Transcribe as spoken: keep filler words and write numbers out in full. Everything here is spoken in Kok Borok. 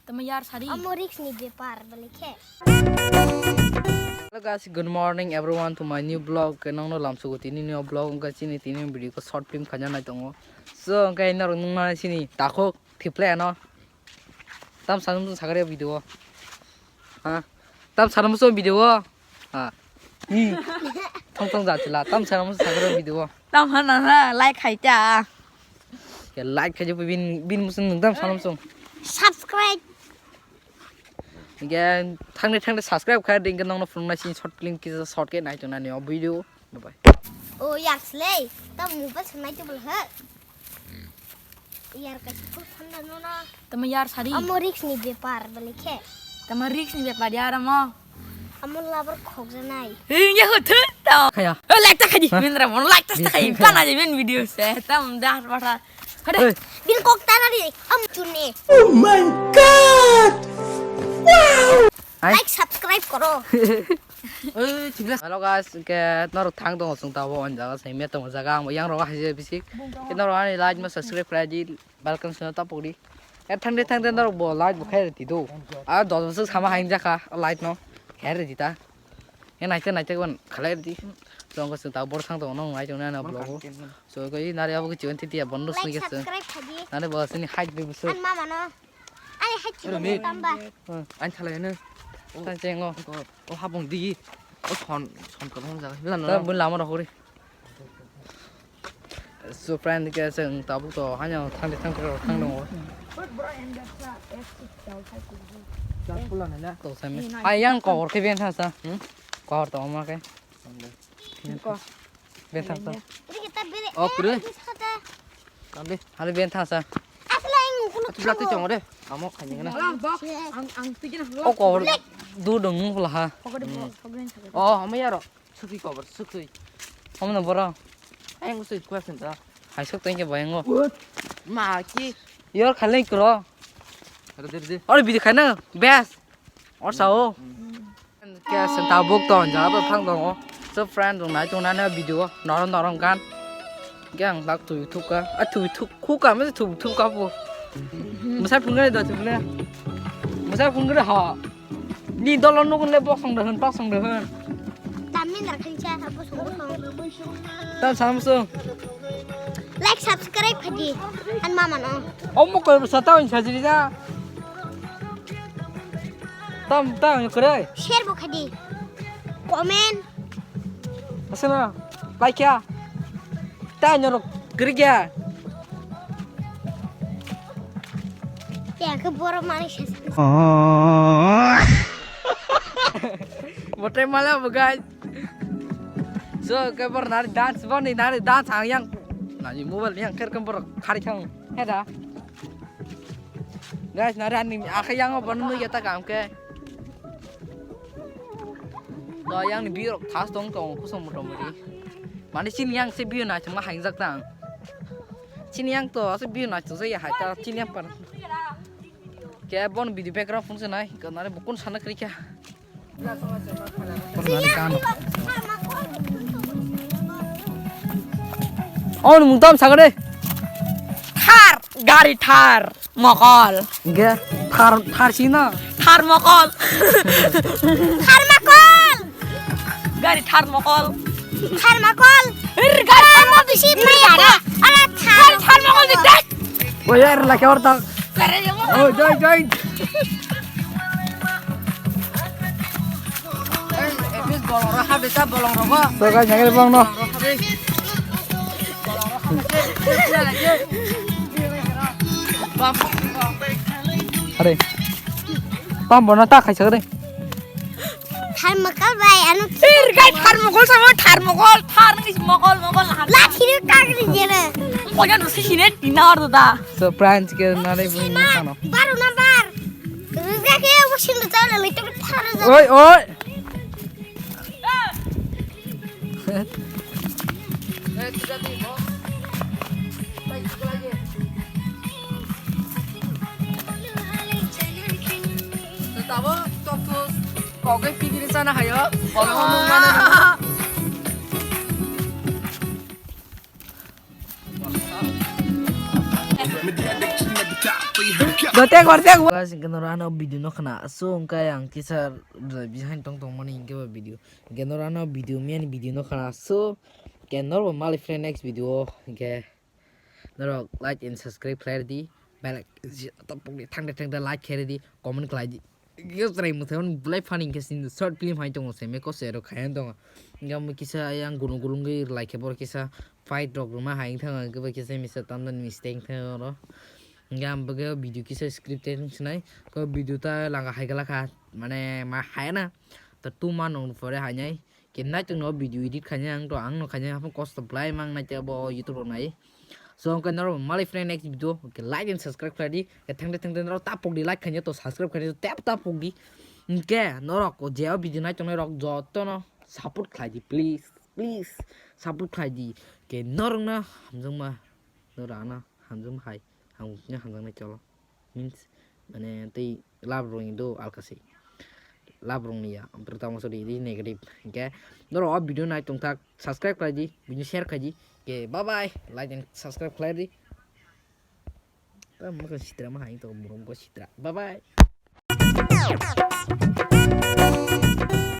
Tamo yar sari. Amo risk ni bepar bole khe. Hello guys, good morning everyone to my new vlog. Ke nongno lamsugo tini new vlog, wngkha chini tini video ko short film khaina nai tongo. So, wngkha norok nungna chini takhuk thiple ano. Tam sanam sung sagare video. Ha? Tam sanam sung video. Ha. Hi. Thong thong jatila. Tam sanam sung sagare video. Tam hana na like khai ta. Ya like khai bin bin musung nung tam sanam sung. Subscribe. Again, thangni thangni subscribe khai ding nongno phunuknai sini short film kisa short ke nai tongnani o video. Bye bye. O yak slei. Tam mobile sanai tu bol ha. Yar kaisa kok thanda no na. Tamo yar sari. Amo risk ni bepar bole khe. Tamo risk ni bepar yar amo. Amo labar khok janai. Hingya ho thun tamo. Khaya. O like ta khai di. Ha? Min ra mon like ta khai. Kana je min video se. Tam dah patha. Hade. Hey. Bin kok ta na di. Am chuni. Oh my God. Wow. Ai. Like subscribe koro. Oi, thikla. Hello guys, ke norok thang tongo chwng tabuk o jaga se me tongo jaga ang yang rok hai je bisik. Ke norok ani like ma subscribe khlai di, welcome sino tapuk di. E thang de thang de norok bo like bo khai reti do. A dos bosor sama hain jakha like no. Khai reti ta. E naite naite ban khalai reti. Chwng ko chwng tabuk bor thang tongo nong nai tongo na vlog. So ko i nari abo ke chigon titi ya bonus ni ke. Like subscribe khai di. Nari bo sini hai de bosor. An mama no. Ani hai chini tamba. Ani thalai no. Tang chengo. O habong di. O son son ka bong jaga. Bila no. Bun lama rok ri. So friend ke seng tabuk to hanya thang thang thang thang no. Ayang kor ke ben thasa. Kor to ma ke. Bethang sa. Oh, kure. Tambe. Hali bethang sa. Asla ing kunu. Atu blati chong re. Amo khani na. Ang ang tigi na. Oh, ko. Du dong mu la ha. Oh, amo yaro. Sukri ko bar sukri. Amo na bora. Ang sui kwa sen ta. Hai sok tengke bayango. Ma ki. Yor khale kro. Re de de. Ore bidi khana. Bes. Or sao. Ke sen tabuk ton jaga to thang tongo. So friend rok nai tongnani video norom norom gan. Ke ang lak tui thuk ka. A tui thuk khu ka me tui thuk ka bo. Musai phung gani do tui le. Musai phung gani ha. Ni dolo nugun le bosong de hon pasong de hon. Tamin ra khancha bosong bosong. Tam sam sung. Like subscribe khadi. An mama no. Omo ko sa ta in sajri da. Tam tam kore. Share bo khadi. Comment. Asana. Like ya. Ta nyorok kiri ya. Ya ke boro mani sasa. Botai mala bo guys. So ke bor nari dance boni nari dance ang yang. Nani mobile yang ker kem bor khari khang. Heda. Guys, nari ani akhe yang apa nunu ya ta kam ke. To yang ni birok thas tong tong kusong moto mori. Mani sini yang se biyo na chuma haingjak tang. Sini yang to se biyo na chuse ya hai ta sini yang pan. Ke bon bidi background phone se nai. Ke nari bukun sana krikya. Kon nari kano. Oh, mung tam sagade. Thar, gari thar. Mokol. Ge, thar, thar sina. Thar mokol. Thar mokol. Gari thar mokol. Thar mokol. Er, gari thar mokol bisi maya da. Ara thar. Gari thar mokol de dek. Boyar la kya orta. Gari thar mokol. Oh, join, join. Bolong rok ha beta bolong rok. So guys, nangil bang no. Are. Pam bona ta khai sagre. Thar mokol bai anu. Sir guys, thar mokol sama thar mokol, thar ni mokol mokol. La thiri kagri jere. Ko jan si sine dinar da. So friends ke nare bu ni sano. Baro number. Rujak ya, washing the toilet, like, thar. Oi, oi. Tabo tok tok kogai pigiri sana hayo. Kogai mana? Gote gote. Guys, hingke norok ano video no khna. So, hingke ang kisa bihain tong tong mani hingke ba video. Hingke norok ano video, miyani video no khna. So, hingke norok bo mali friend next video o hingke norok like and subscribe khlai di. Bell icon tapuk di, thangde thangde like khlai di, comment khlai di. Yo try mo thon bulai funny hingke sin short film hai tongo se me ko se ro khayan tongo. Hingke mo kisa yang gulung gulung ge like bor kisa fight rok ruma hai thang hingke ba kisa misa tamdan mistake thang oro. Hingke ang bwkhe video kisa script tei sinai. Ko video ta langa hai kala kha, mane ma hai na. To two month on pore hai nai. Ke nai tong no video edit khaina ang to ang no khaina hapung kosto blai mang nai te bo YouTube ro nai. So hingke norok mali friend next video ke like and subscribe khlai di. Ke thangde thangde norok tapok di like khaina to subscribe khaina to tap tapok di. Hingke norok ko je video nai tongnai rok joto no support khlai di please, please support khlai di. Ke norok na hamjong ma. Norok ano hamjwng hai, ang hamjaknai cholo. Means, mane, tei love rokni do alkasi. Love rokni ya, ampere tamo sori di negative. Hingke, norok o video nai tongthak, subscribe khlai di, video share khlai di. Ke, bye bye, like and subscribe khlai di. Ta mokhe sitra ma hai to, borok bo sitra. Bye bye.